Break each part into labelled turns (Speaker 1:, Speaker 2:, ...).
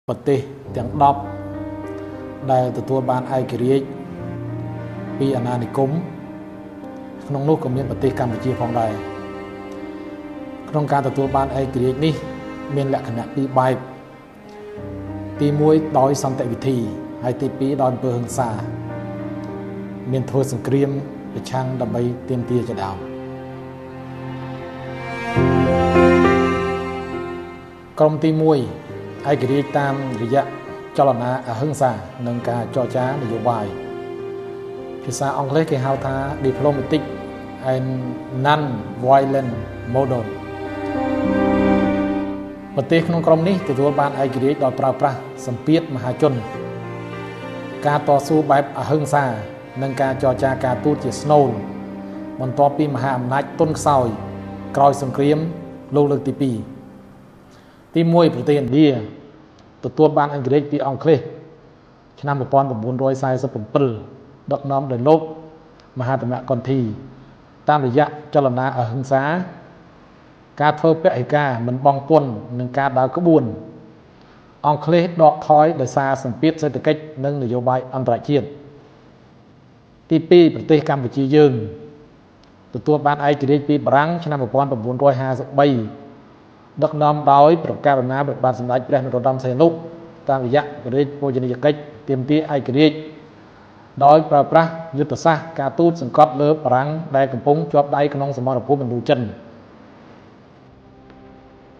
Speaker 1: ប្រទេសទាំង10ដែលទទួលបានឯករាជ្យពីអាណានិគមក្នុងនោះក៏មានប្រទេសកម្ពុជាផងដែរក្នុងការទទួលបានឯករាជ្យនេះមានលក្ខណៈពីរបែបទី1ដោយសន្តិវិធីហើយទី2ដោយអំពើហិង្សាមានធ្វើសង្គ្រាមប្រឆាំងដើម្បីទាមទារជាដើមក្រុមទី1ឯករាជ្យតាមរយៈចលនាអហិង្សានិងការចរចានយោបាយភាសាអង់គ្លេសគេហៅថា diplomatic and non-violent model ប្រទេសក្នុងក្រុមនេះទទួលបានឯករាជ្យដោយប្រើប្រាស់សម្ពាធមហាជនការតស៊ូបែបអហិង្សានិងការចរចាការទូតជាស្នូលបន្ទាប់ពីមហាអំណាចទន់ខ្សោយក្រោយសង្គ្រាមលោកលើកទី2ទី1ប្រទេសឥណ្ឌាទទួលបានឯករាជ្យពីអង់គ្លេសឆ្នាំ1947ដឹកនាំដោយលោកមហាត្មកន្ធីតាមរយៈចលនាអហិង្សាការធ្វើពហិការមិនបង់ពន្ធនិងការដើរក្បួនអង់គ្លេសដកថយដោយសារសម្ពាធសេដ្ឋកិច្ចនិងនយោបាយអន្តរជាតិទី2ប្រទេសកម្ពុជាយើងទទួលបានឯករាជ្យពីបារាំងឆ្នាំ1953ដឹកនាំដោយប្រកាសណាព្រះបាទសម្ដេចព្រះនរោត្តមសីហនុតាមរយៈព្រះរាជបូជនីយកិច្ចទាមទារឯករាជ្យដោយប្រើប្រាស់យុទ្ធសាស្ត្រការទូតសង្កត់លើបារាំងដែលកំពុងជាប់ដៃក្នុងសមរភូមិឥណ្ឌូចិន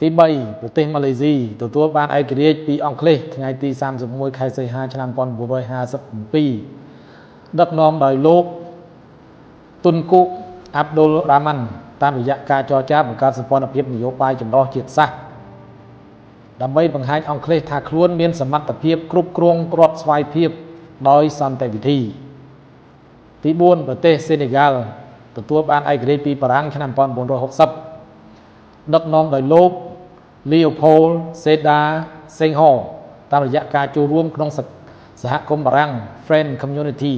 Speaker 1: ទី3ប្រទេសម៉ាឡេស៊ីទទួលបានឯករាជ្យពីអង់គ្លេសថ្ងៃទី31ខែសីហាឆ្នាំ1957ដឹកនាំដោយលោកទុនគុអាប់ឌុលរ៉ាម៉ាន់តាមរយៈការចរចាបង្កើតសម្ព័ន្ធភាពនយោបាយចម្រុះជាតិសាសន៍ដើម្បីបង្ហាញអង់គ្លេសថាខ្លួនមានសមត្ថភាពគ្រប់គ្រងរដ្ឋស្វ័យភាពដោយសន្តិវិធីទី4ប្រទេសសេនេហ្គាល់ទទួលបានឯករាជ្យពីបារាំងឆ្នាំ1960ដឹកនាំដោយលោកលីអូផូលសេដាសេងហតាមរយៈការចូលរួមក្នុងសហគមន៍បារាំង French Community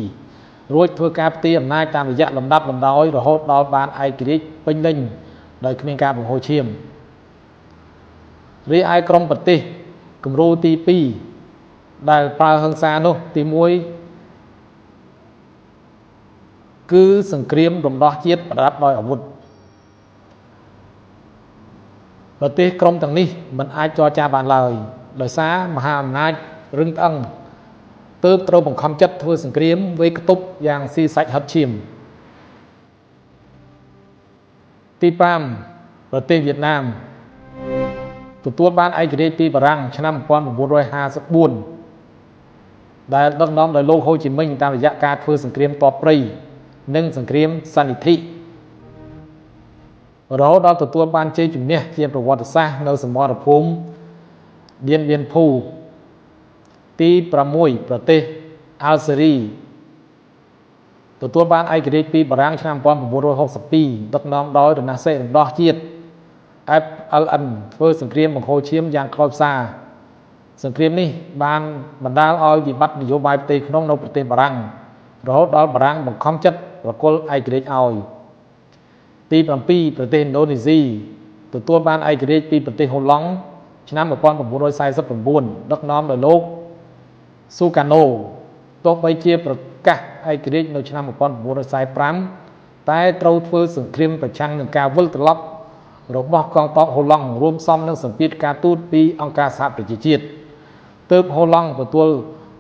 Speaker 1: រួចធ្វើការផ្ទេរអំណាចតាមរយៈលំដាប់លំដោយរហូតដល់បានឯករាជ្យពេញលេញដោយគ្មានការបង្ហូរឈាមរីឯក្រុមប្រទេសគំរូទី2ដែលប្រើហិង្សានោះទី1គឺសង្គ្រាមរំដោះជាតិប្រដាប់ដោយអាវុធប្រទេសក្រុមទាំងនេះមិនអាចចរចាបានឡើយដោយសារមហាអំណាចរឹងត្អឹងទើបត្រូវបង្ខំចិត្តធ្វើសង្គ្រាមវេយខ្ទប់យ៉ាងស៊ីសាច់ហិតឈាមទី5ប្រទេសវៀតណាមទទួលបានឯករាជ្យពីបារាំងឆ្នាំ1954ដែលដឹកនាំដោយលោកហូជីមិញតាមរយៈការធ្វើសង្គ្រាមតព្រៃនិងសង្គ្រាមសន្និធិរហូតដល់ទទួលបានជ័យជំនះជាប្រវត្តិសាស្ត្រនៅសមរភូមិឌៀនបៀនភូទី6ប្រទេសអាល់សេរីទទួលបានឯករាជ្យពីបារាំងឆ្នាំ1962ដឹកនាំដោយរណសិរ្សរំដោះជាតិ FLN ធ្វើសង្គ្រាមបង្ហូរឈាមយ៉ាងខ្លោចផ្សាសង្គ្រាមនេះបានបណ្ដាលឲ្យវិបត្តិនយោបាយផ្ទៃក្នុងនៅប្រទេសបារាំងរហូតដល់បារាំងបង្ខំចិត្តប្រគល់ឯករាជ្យឲ្យទី7ប្រទេសឥណ្ឌូនេស៊ីទទួលបានឯករាជ្យពីប្រទេសហូឡង់ឆ្នាំ1949ដឹកនាំដោយលោកស៊ូកាណូទោះបីជាប្រកាសឯករាជ្យនៅឆ្នាំ1945តែត្រូវធ្វើសង្គ្រាមប្រឆាំងនឹងការវិលត្រឡប់របស់កងទ័ពហូឡង់រួមផ្សំនឹងសម្ពាធការទូតពីអង្គការសហប្រជាជាតិទើបហូឡង់ទទួល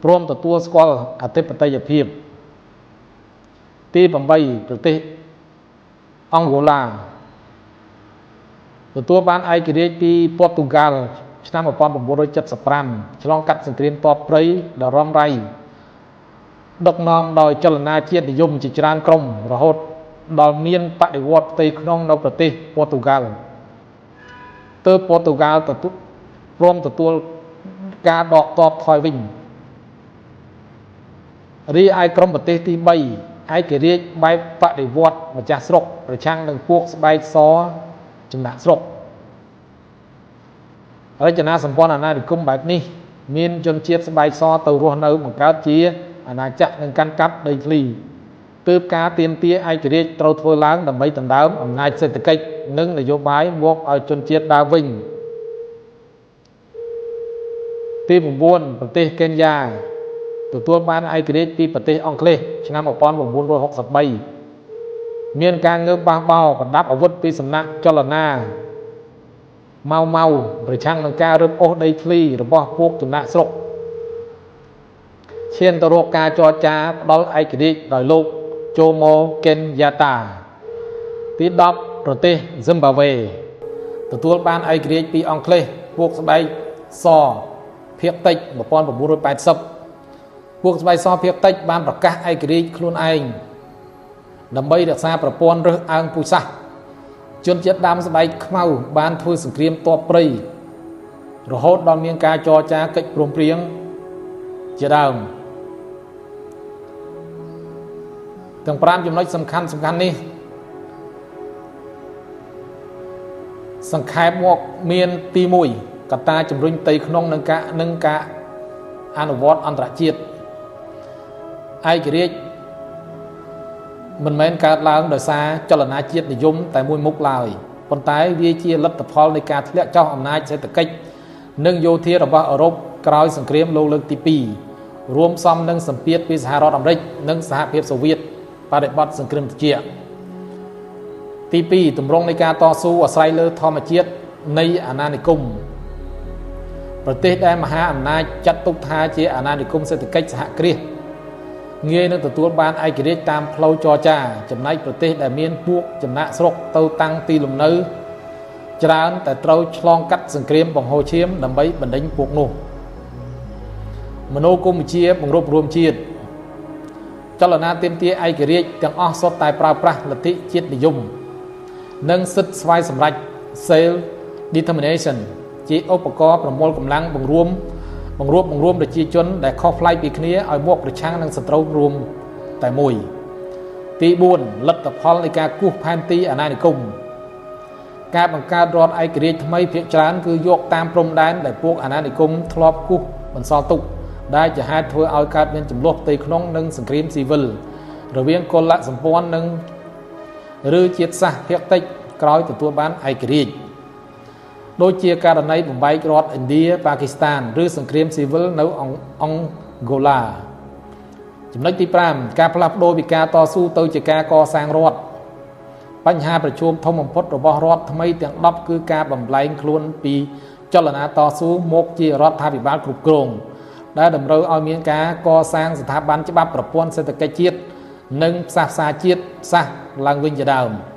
Speaker 1: ព្រមទទួលស្គាល់អធិបតេយ្យភាពទី8ប្រទេសអង់ហ្គូឡាទទួលបានឯករាជ្យពីព័រទុយហ្គាល់ឆ្នាំ1975ឆ្លងកាត់សង្គ្រាមតបព្រៃដ៏រ៉ាំរ៉ៃដឹកនាំដោយចលនាជាតិនិយមជាច្រើនក្រុមរហូតដល់មានបដិវត្តផ្ទៃក្នុងនៅប្រទេសព័រទុយហ្គាល់ទើបព័រទុយហ្គាល់ទទួលព្រមទទួលការដកទ័ពថយវិញរីឯក្រុមប្រទេសទី3ឯករាជ្យបែបបដិវត្តម្ចាស់ស្រុកប្រឆាំងនឹងពួកស្បែកសចំណាក់ស្រុករចនាសម្ព័ន្ធអាណានិគមបែបនេះមានជនជាតិស្បែកសទៅរស់នៅបង្កើតជាអាណាចក្រនិងកាន់កាប់ដីធ្លីទើបការទាមទារឯករាជ្យត្រូវធ្វើឡើងដើម្បីដណ្ដើមអំណាចសេដ្ឋកិច្ចនិងនយោបាយមកឲ្យជនជាតិដើមវិញទី ទី9ប្រទេសកេនយ៉ាទទួលបានឯករាជ្យពីប្រទេសអង់គ្លេសឆ្នាំ1963មានការងើបបះបោរប្រដាប់អាវុធពីសំណាក់ចលនាម៉ៅម៉ៅប្រឆាំងនឹងការរឹបអូសដីធ្លីរបស់ពួកចំណាកស្រុកឈានទៅរកការចរចាផ្ដល់ឯករាជ្យដោយលោកជូម៉ូកេនយ៉ាតាទី10ប្រទេសហ្ស៊ីមបាវេទទួលបានឯករាជ្យពីអង់គ្លេសពួកស្បែកសភាគតិច1980ពួកស្បែកសភាគតិចបានប្រកាសឯករាជ្យខ្លួនឯងដើម្បីរក្សាប្រព័ន្ធរើសអើងពូជសាសន៍ជនជាតិដើមស្បែកខ្មៅបានធ្វើសង្គ្រាមតបព្រៃរហូតដល់មានការចរចាកិច្ចព្រមព្រៀងជាដើមទាំង5ចំណុចសំខាន់សំខាន់នេះសង្ខេបមកមានទី1កត្តាជំរុញផ្ទៃក្នុងនិងការអនុវត្តអន្តរជាតិឯករាជ្យមិនមែនកើតឡើងដោយសារចលនាជាតិនិយមតែមួយមុខឡើយប៉ុន្តែវាជាលទ្ធផលនៃការធ្លាក់ចុះអំណាចសេដ្ឋកិច្ចនិងយោធារបស់អឺរ៉ុបក្រោយសង្គ្រាមលោកលើកទី2រួមផ្សំនឹងសម្ពាធពីសហរដ្ឋអាមេរិកនិងសហភាពសូវៀតបរិបទសង្គ្រាមត្រជាក់ទី2ទម្រង់នៃការតស៊ូអាស្រ័យលើធម្មជាតិនៃអាណានិគមប្រទេសដែលមហាអំណាចចាត់ទុកថាជាអាណានិគមសេដ្ឋកិច្ចសហគ្រាសងាយនឹងទទួលបានឯករាជ្យតាមផ្លូវចរចាចំណែកប្រទេសដែលមានពួកចំណាកស្រុកទៅតាំងទីលំនៅច្រើនតែត្រូវឆ្លងកាត់សង្គ្រាមបង្ហូរឈាមដើម្បីបណ្ដេញពួកនោះមនោគមវិជ្ជាបង្រួបបង្រួមជាតិចលនាទាមទារឯករាជ្យទាំងអស់សុទ្ធតែប្រើប្រាស់លទ្ធិជាតិនិយមនិងសិទ្ធិស្វ័យសម្រេច self determination ជាឧបករណ៍ប្រមូលកម្លាំងបង្រួមបង្រួបបង្រួមប្រជាជនដែលខុសប្លែកពីគ្នាឲ្យមកប្រឆាំងនឹងសត្រូវរួមតែមួយទី4លទ្ធផលនៃការគូសផែនទីអាណានិគមការបង្កើតរដ្ឋឯករាជ្យថ្មីភាគច្រើនគឺយកតាមព្រំដែនដែលពួកអាណានិគមធ្លាប់គូសបន្សល់ទុកដែលជាហេតុធ្វើឲ្យកើតមានចំនួនផ្ទៃក្នុងនិងសង្គ្រាមស៊ីវិលរវាងកុលសម្ព័ន្ធនិងឬជាតិសាសន៍ភាគតិចក្រោយទទួលបានឯករាជ្យដូចជាករណីបំបែករដ្ឋឥណ្ឌាប៉ាគីស្ថានឬសង្គ្រាមស៊ីវិលនៅអង់ហ្គូឡាចំណុចទី5ការផ្លាស់ប្ដូរពីការតស៊ូទៅជាការកសាងរដ្ឋបញ្ហាប្រឈមធំបំផុតរបស់រដ្ឋថ្មីទាំង10គឺការបំលែងខ្លួនពីចលនាតស៊ូមកជារដ្ឋាភិបាលគ្រប់គ្រងដែលតម្រូវឲ្យមានការកសាងស្ថាប័នច្បាប់ប្រព័ន្ធសេដ្ឋកិច្ចជាតិនិងផ្សះផ្សាជាតិសាសន៍ឡើងវិញជាដើម។